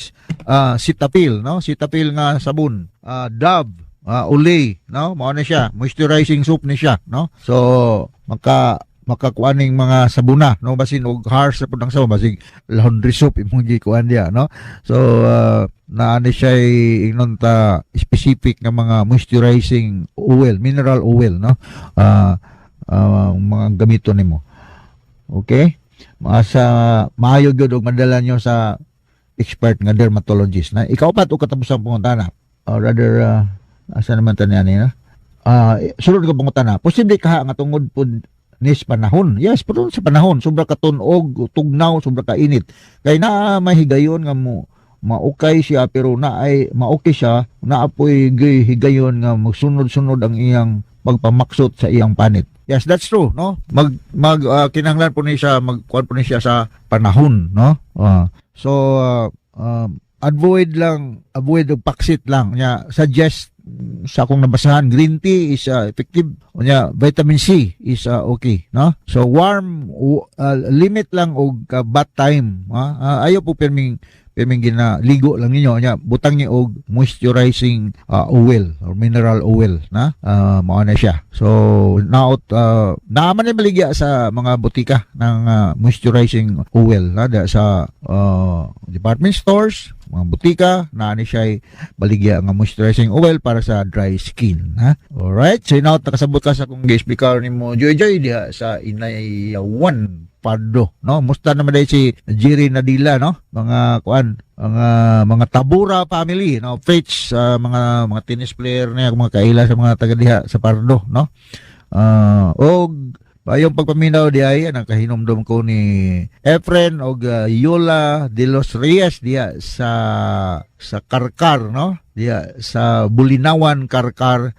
Speaker 6: Cetaphil, no, Cetaphil nga sabon, Dove, Olay, no, mao na siya, moisturizing soap ni siya, no. So makakuan ning mga sabuna, no, basin og harsh na pud ang sabon, basig laundry soap imong gikuan diya, no. So naa ni siya ingnon ta specific nga mga moisturizing oil, mineral oil, no, mga gamiton nimo. Okay, sa maayo gyud og madala nyo sa expert nga dermatologist na. Ikaupat o katapusang pangutana, or rather, asa naman ta niya na, sulod ko pangutana, posible kaha nga tungod pud nis panahon? Yes, pero sa panahon, sobra ka tunog, tugnaw, sobra ka init, kay naa may higayon nga mo maukay siya, pero na ay maukay siya, naapoy higayon nga magsunod-sunod ang iyang pagpamaksot sa iyang panit. Yes, that's true, no. Mag mag kinahanglan po ni siya, magkuan po ni siya sa panahon, no. So avoid lang, avoid og paksit lang nya. Suggest sa akong nabasahan, green tea is effective unya, vitamin C is okay, no. So warm, limit lang og bath time, ha? Ayaw po pirming pirming ginaligo lang ninyo nya, butang niyo og moisturizing oil or mineral oil na, mao na siya. So naot naa man ni maligya sa mga butika ng moisturizing oil na da, sa department stores, mga butika, naa ni siya baligya nga moisturizing oil para sa dry skin, ha. Alright, so inaot nakasabot ka sa akong gi-explicar nimo, Joy Joy, diha sa Inayawan, Pardo, no. Musta naman dahil si Jerry Nadila, no, mga kuan, mga Tabura family, no, Fitch, sa mga tennis player niya, mga kaila sa mga taga diha sa Pardo, no. Og payong pagpaminaw di ay nakahinumdom ko ni Efren og Yola de los Reyes diha sa Karkar, no, diha sa Bulinawan, Karkar,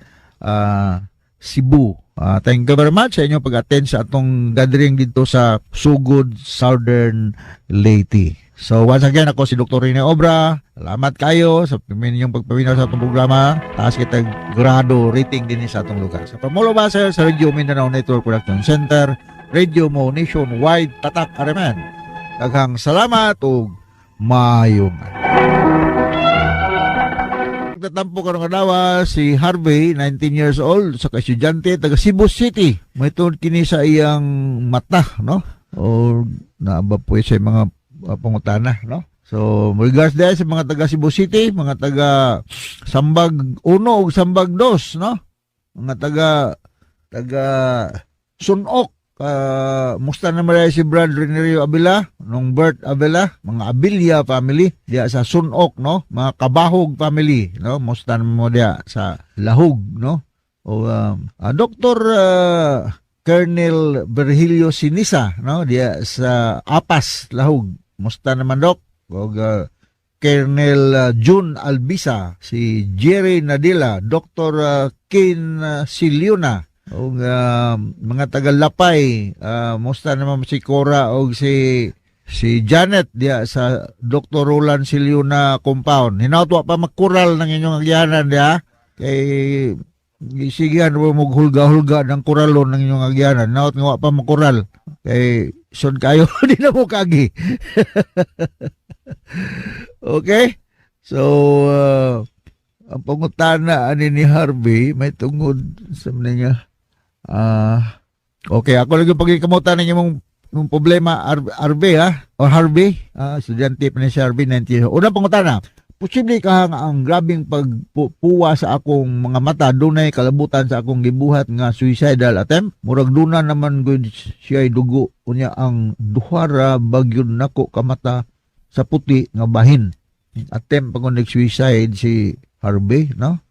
Speaker 6: Cebu. Thank you very much sa inyong pag-attend sa atong gathering dito sa Sugod, Southern Leyte. So once again, ako si Dr. Rene Obra. Salamat kayo sa inyong pagpaminaw sa atong programa. Taas kita grado rating din sa atong lugar. Sa Pamulo Base sa Radio Mindanao Network Production Center, Radio Mo Nationwide, Tatak Areman. Daghang salamat ug maayong Nagtatampo karong adlaw si Harvey, 19 years old, sa estudyante taga Cebu City. May tungod kini sa iyang mata, no? O naa ba po sa mga pangutana, no? So, regards dahil sa mga taga Cebu City, mga taga Sambag 1 ug Sambag 2, no? Mga taga Sunok, musta naman rin si Brad Renerio Avila, nung Bert Avila, mga Abilia family, diya sa Sunok, no? Mga Kabahog family, no? Musta naman mo diya sa Lahug, no? O Dr. Colonel Virgilio Sinisa, no? Diya sa Apas, Lahug. Musta naman, Dok? O Colonel June Albisa, si Jerry Nadila, Dr. Ken Siliuna, og mga taga Lapay, musta naman si Cora og si Janet diya sa Dr. Roland Siliuna compound. Hinaut wa pa magkural ng inyong agyanan diya kay sigihan mo maghulga-hulga ng kuralon ng inyong agyanan. Hinaut nga wa pa makural kay sud kayo di na mo kagi. Okay? So, ang pangutana ani ni Harvey may tungod sa niya. Okay, ako lang yung pagkikamutan ng imong problema, Harvey, ha? Or Harvey, estudyante pa ni si Harvey, 90. Unang pangutana, Posible ka nga ang grabing pagpuwa sa akong mga mata dunay kalabutan sa akong gibuhat nga suicidal attempt. Murag duna naman gud siya dugo, unya ang duha ra bagyod nako ka mata sa puti nga bahin. Attempt pag nag-suicide si Harvey, no?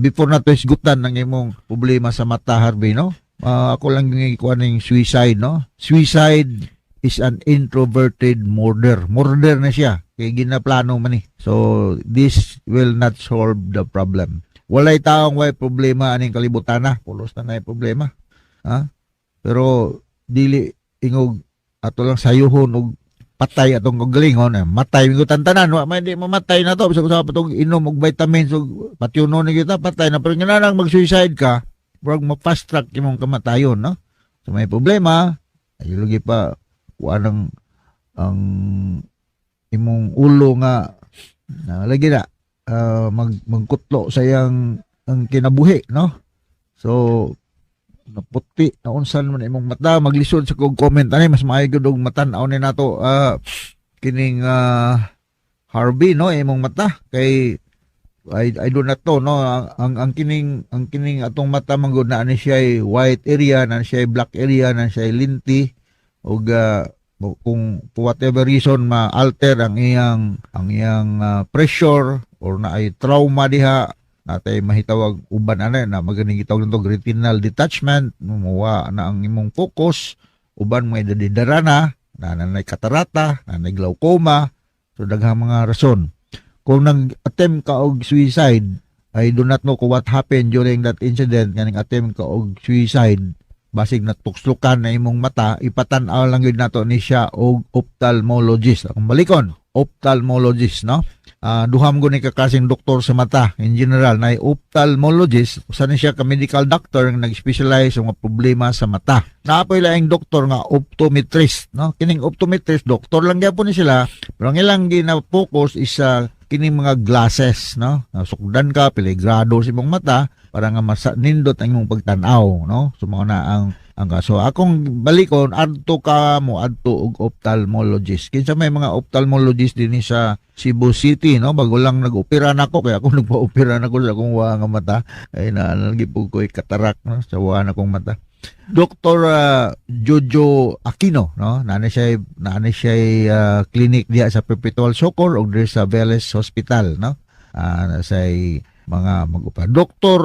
Speaker 6: Before na to isgutan ng imong problema sa mata, Harvey, no? Ako lang yung ikuha ng suicide, no? Suicide is an introverted murder. Murder na siya. Kay ginaplano man eh. So, this will not solve the problem. Walay taong way problema aning kalibutan na. Pulos na na problema. Ha? Pero, dili ingog ato lang sayuhon og patay atong kagalingon eh. Matay mi tantanan, wa may di mamatay na to bisag usa pa tong inom og vitamins ug pationo ni kita, patay na. Pero nga nang mag-suicide ka, murag ma-fast track imong kamatayon, no? So may problema ay lagi pa kuan ang imong ulo nga na lagi na magkutlo sa iyang ang kinabuhi, no? So naputi na unsan man imong mata, maglisod sa kog comment ani. Mas maayo gud og matan-aw ni nato kining Harvey, no, imong mata kay I do not know, no, ang kining atong mata man gud na ani siya white area, na siya black area, na siya linti ug kung for whatever reason ma-alter ang iyang pressure or na ay trauma diha natay mahitawag uban ana na maganing gitawag nito retinal detachment, muwa na ang imong focus, uban may dadidara na nanay katarata, nanay glaucoma. So daghang mga rason kung nag-attempt ka og suicide. I do not know kung what happened during that incident nga nag-attempt ka og suicide, basig natukslukan na imong mata. Ipatan-aw lang gyud nato ni siya og ophthalmologist. Akong balikon, ophthalmologist, no? Duha mo ni kaklaseng doktor sa mata in general na ophthalmologist, usa ni siya ka medical doctor nga nag-specialize sa mga problema sa mata. Naapoy laing doktor nga optometrist, no? Kining optometrist, doktor lang gyapon ni sila, pero ang ilang gina-focus is sa kining mga glasses, no? Sukdan ka pili grado sa imong mata para nga mas nindot ang imong pagtan-aw, no? So mao na ang kaso. Akong balikon, adto ka mo adto og ophthalmologist. Kinsa may mga ophthalmologist dinhi sa Cebu City, no? Bago lang nag-opera nako, kaya ako nagpa-opera nako sa akong wa nga mata ay na lagi po ko'y katarak, no, sa wa na akong mata. Dr. Jojo Aquino, no? Naana siya clinic diha sa Perpetual Succour o diri sa Velez Hospital, no? Nasa mga mag-upa. Dr.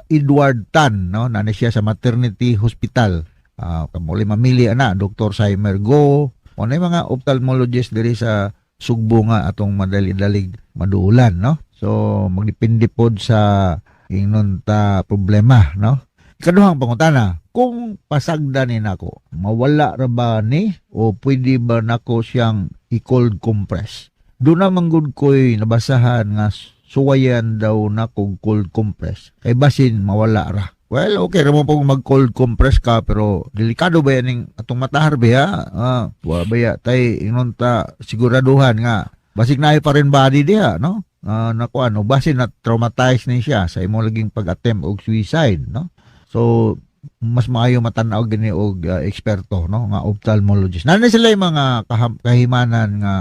Speaker 6: Edward Tan, no? Naana siya sa Maternity Hospital. Kamuli mamili ana, Dr. Saimer Go. O na mga ophthalmologist diri sa Sugbo nga atong madali-dalig maduulan, no? So magdepende pod sa ingnon ta problema, no? Ikaduhang pangutana, kung pasagdan ni nako, mawala ra ba ni o pwede ba nako siyang i-cold compress? Doon naman gud ko'y nabasahan nga suwayan daw nako cold compress. Kay basin mawala ra. Well, okay ra mo pong mag-cold compress ka, pero delikado ba yan ning atong mata, Harvey, ha? Wa ba ya tay ingnon ta siguraduhan nga basig naay pa rin body diha, no? Nako ano, basin na traumatize ni siya sa imo laging pag-attempt og suicide, no? So mas maayo matan-aw gini og eksperto, no, nga ophthalmologist. Naa sila yung mga kahimanan nga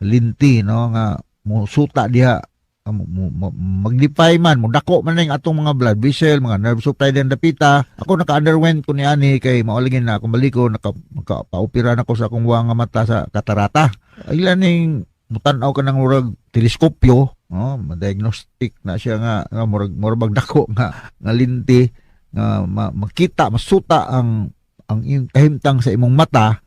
Speaker 6: linti, no, nga musuta diha, maglipay man, mo dako man ning atong mga blood vessel, mga nerve supply din dapita. Ako naka-underwent ko ni ani kay maulingin na akong baliko, naka paopera na ko sa akong wa nga mata sa katarata. Ila ning mutan-aw ka ng murag teleskopyo, no, ma-diagnostic na siya nga murag murag dako nga linti nga makita masuta ang iyong kahimtang sa imong mata,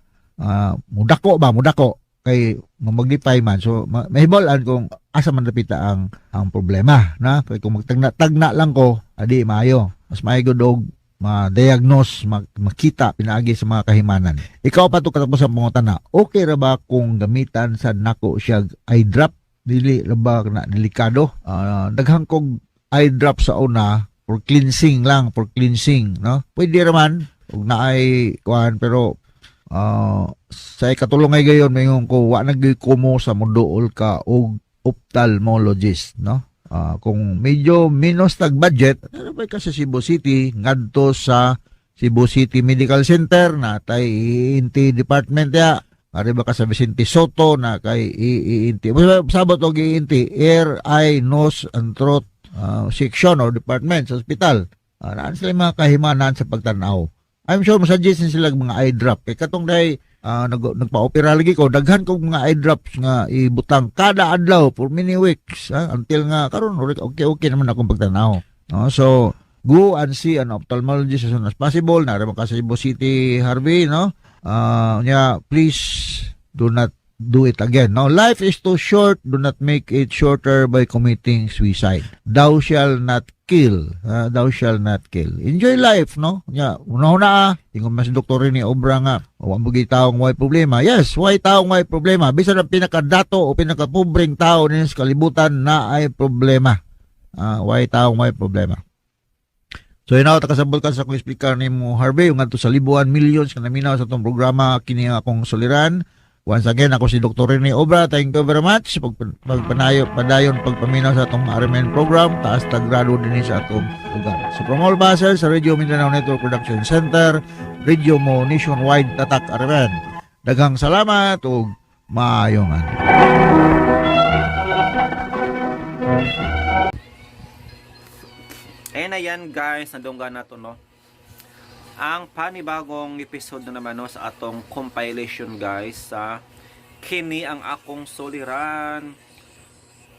Speaker 6: mudako ba, mudako kay magnify man, so mahibal-an kung asa man dapita ang problema na. Kay kung magtagna-tagna lang ko adi maayo, mas maayo gud og ma-diagnose, makita pinaagi sa mga kahimanan. Ikaw pa to katapos ang pangutana, okay ra ba kung gamitan sa nako siya eye drop, dili ra ba na delikado? Daghan kog eye drop sa una for cleansing lang, for cleansing, no? Pwede ra man ug naay kuan, pero sa ikatulong ay gayon mayon ko wa na gyud kumo sa moduol ka og ophthalmologist, no? Kung medyo minus tag budget, ano ba ka sa Cebu City, ngadto sa Cebu City Medical Center na tay ENT department ya. Ari ba ka sa Vicente Soto na kay EENT. Sabot og EENT, ear, eye, nose and throat section or department sa ospital. Naan sila mga kahimanan sa pagtanaw. I'm sure masuggest din sila mga eye drop. Kay katong day nagpa-opera lagi ko, daghan kog mga eye drops nga ibutang kada adlaw for many weeks until nga karon okay okay naman akong pagtanaw. No? So go and see an ophthalmologist as soon as possible. Naa ra man ka sa Cebu City, Harvey, no? Nya, please do not do it again. No, life is too short. Do not make it shorter by committing suicide. Thou shall not kill. Thou shall not kill. Enjoy life, no? Nya, una-una ingon man si Dr. Rene Obra nga, wa mo taong way problema. Yes, way taong way problema. Bisan ang pinakadato o pinakapobreng tao din sa kalibutan naay problema. Way taong way problema. So inaw ta kasabot ka sa akong explicar nimo, Harvey, yung ngadto sa libuan millions nga naminaw sa atong programa kini nga akong suliran. Once again, ako si Dr. Rene Obra. Thank you very much. Pagpanayo, padayon pagpaminaw sa atong RMN program, taas tag grado din sa atong lugar. So from all basers sa Radio Mindanao Network Production Center, Radio Mo Nationwide Tatak RMN. Daghang salamat ug maayong adlaw.
Speaker 1: Ayan na yan, guys, nadunggan na to, no? Ang panibagong episode na naman, no, sa atong compilation, guys, sa Kini ang Akong Suliran.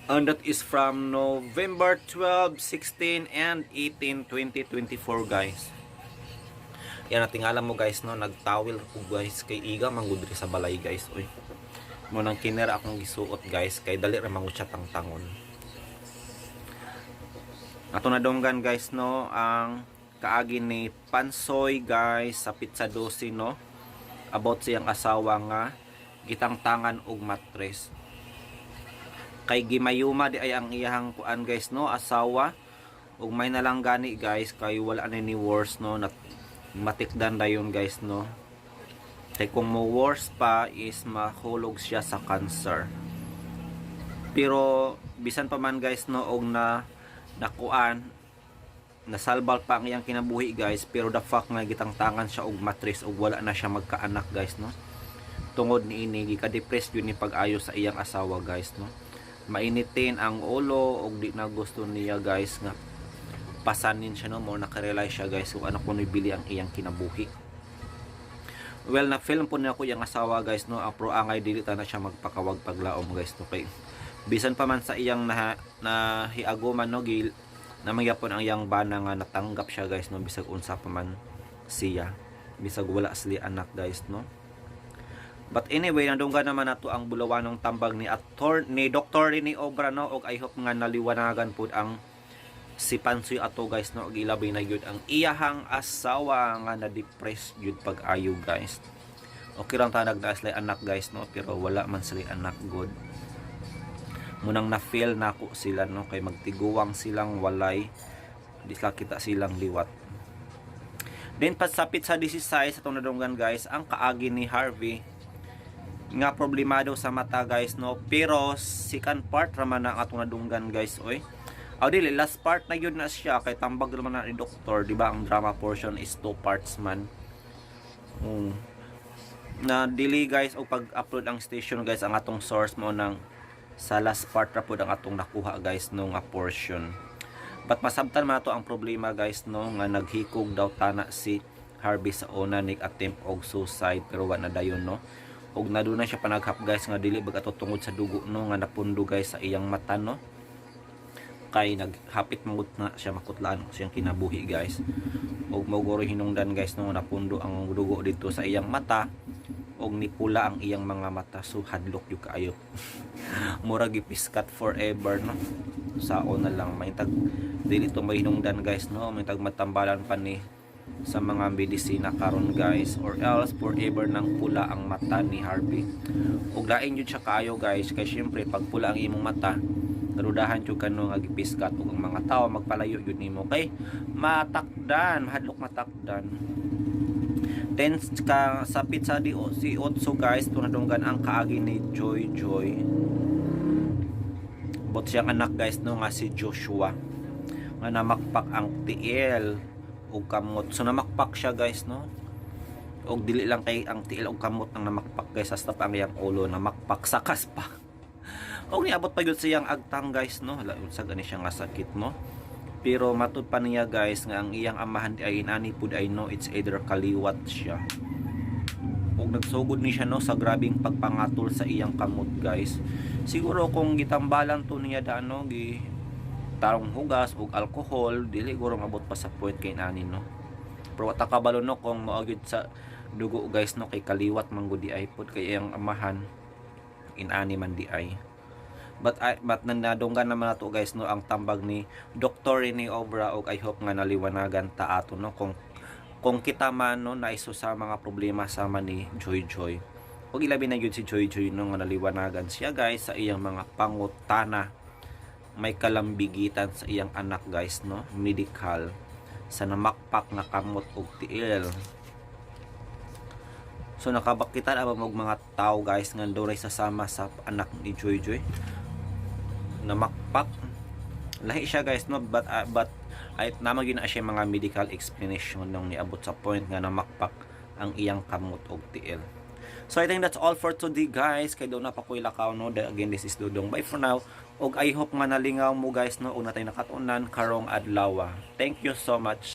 Speaker 1: And that is from November 12, 16, and 18, 2024, guys. Yan, natingala mo, guys, no, nagtawil ko, guys, kay iga manggud diri sa balay, guys. Uy. Mo nang kinera akong gisuot, guys, kay dali ra manggud siya tangtangon. Ato nadunggan, guys, no, ang kaagi ni Pansoy, guys, sa Pizza 12, no, about siyang asawa nga gitangtangan og matres kay gimayuma di ay ang iyahang kuan, guys, no, asawa. Ug may na lang gani, guys, kay wala na ni worse, no, nat matikdan dayon, guys, no, kay kung mo worse pa is mahulog siya sa cancer. Pero bisan pa man, guys, no, og na nakuan, nasalbal pa ang iyang kinabuhi, guys, pero the fact nga gitangtangan siya og matris og wala na siya magkaanak, guys, no, tungod niini gika-depress yun ni pag-ayo sa iyang asawa, guys, no. Mainitin ang ulo og di na gusto niya, guys, nga pasanin siya, no. Mo nakarealize siya, guys, kung ano kuno bili ang iyang kinabuhi. Well, na film po niya ko iyang asawa, guys, no. Ang pro angay dili ta na siya magpakawag paglaom, guys, no, kay bisan pa man sa iyang na nahiaguman, no, gil namangyapon ang iyang bana nga natanggap siya, guys, no, bisag unsa pa man siya, bisag wala sila anak, guys, no. But anyway, nandunggan naman nato ang bulawanong tambag ni ator ni Dr. Rene Obra, no, og I hope nga naliwanagan pud ang si Pansoy ato, guys, no, og ilabi na gyud ang iyahang asawa nga na-depress gyud pag-ayo, guys. Okay lang tanag na sila anak, guys, no, pero wala man sila anak good. Munang na feel nako sila, no, kay magtiguwang silang walay di sila kita silang liwat. Then pasapit sa 16 sa atong nadunggan, guys, ang kaagi ni Harvey nga problemado sa mata, guys, no, pero second part raman na ang atong nadunggan, guys, oy. Aw dili, last part na yun na siya kay tambag naman na ni doktor, di ba? Ang drama portion is two parts man. Na dili, guys, og pag-upload ang station, guys, ang atong source mo nang sa last part ra pud ang atong nakuha, guys, no, nga portion. But masabtan man nato ang problema, guys, no, nga naghikog daw tana si Harvey sa una, nig attempt og suicide, pero wa na dayon, no, og naduna siya panaghap, guys, nga dili bag ato tungod sa dugo, no, nga napundo, guys, sa iyang mata, no, kay naghapit mangut na siya makutlaan sa iyang kinabuhi, guys. Og mao guro hinungdan, guys, no, napundo ang dugo dito sa iyang mata og nipula ang iyang mga mata, so hadlok yung kaayo, murag gipiskat forever, no. Sao na lang may tag dili to may hinungdan, guys, no, may tag matambalan pa ni sa mga medisina karon, guys, or else forever nang pula ang mata ni Harvey. Ug lain jud siya kaayo, guys, kay syempre pag pula ang imong mata, karudahan jud kano nga gipiskat ug ang mga tao magpalayo jud nimo kay matakdan, mahadlok matakdan. Then ka sapit sa di si Otso, guys, tunadunggan ang kaagi ni Joy Joy bot siyang anak, guys, no, nga si Joshua nga namakpak ang tiil ug kamot. So namakpak siya, guys, no. Og dili lang kay ang tiil og kamot ang namakpak, guys, hasta pa ang iyang ulo namakpak sakas pa. Og niabot pa gyud siyang agtang, guys, no. Hala, unsa gani siya nga sakit, no? Pero matud pa niya, guys, nga ang iyang amahan ay inani pud ay, no, it's either kaliwat siya. Ug nagsugod ni siya, no, sa grabing pagpangatol sa iyang kamot, guys. Siguro kung gitambalan to niya daan, no, gi tarong hugas ug alcohol, dili guro mabot pa sa point kay nani, no. Pero wa ta kabalo, no, kung mao gyud sa dugo, guys, no, kay kaliwat man gud di ay pod kay iyang amahan inani man di ay. But nanadunggan naman nato, guys, no, ang tambag ni Dr. Rene Obra ug I hope nga naliwanagan ta ato, no, kung kita man, no, naiso sa mga problema sama ni Joy Joy. Ug ilabi na gyud si Joy Joy, no, nga naliwanagan siya, guys, sa iyang mga pangutana, may kalambigitan sa iyang anak, guys, no, medical sa namakpak nga kamot og tiil. So nakabakita na ba og mga tao, guys, nga dunay sasama sa anak ni Joy Joy namakpak? Lahi siya, guys, no, but ay naman gyud na siya mga medical explanation nung niabot sa point nga namakpak ang iyang kamot og tiil. So I think that's all for today, guys, kay duna pa ko'y lakaw, no. Again, this is Dudong. Bye for now. Og I hope nga nalingaw mo, guys, no, og natay nakatunan karong adlaw. Thank you so much.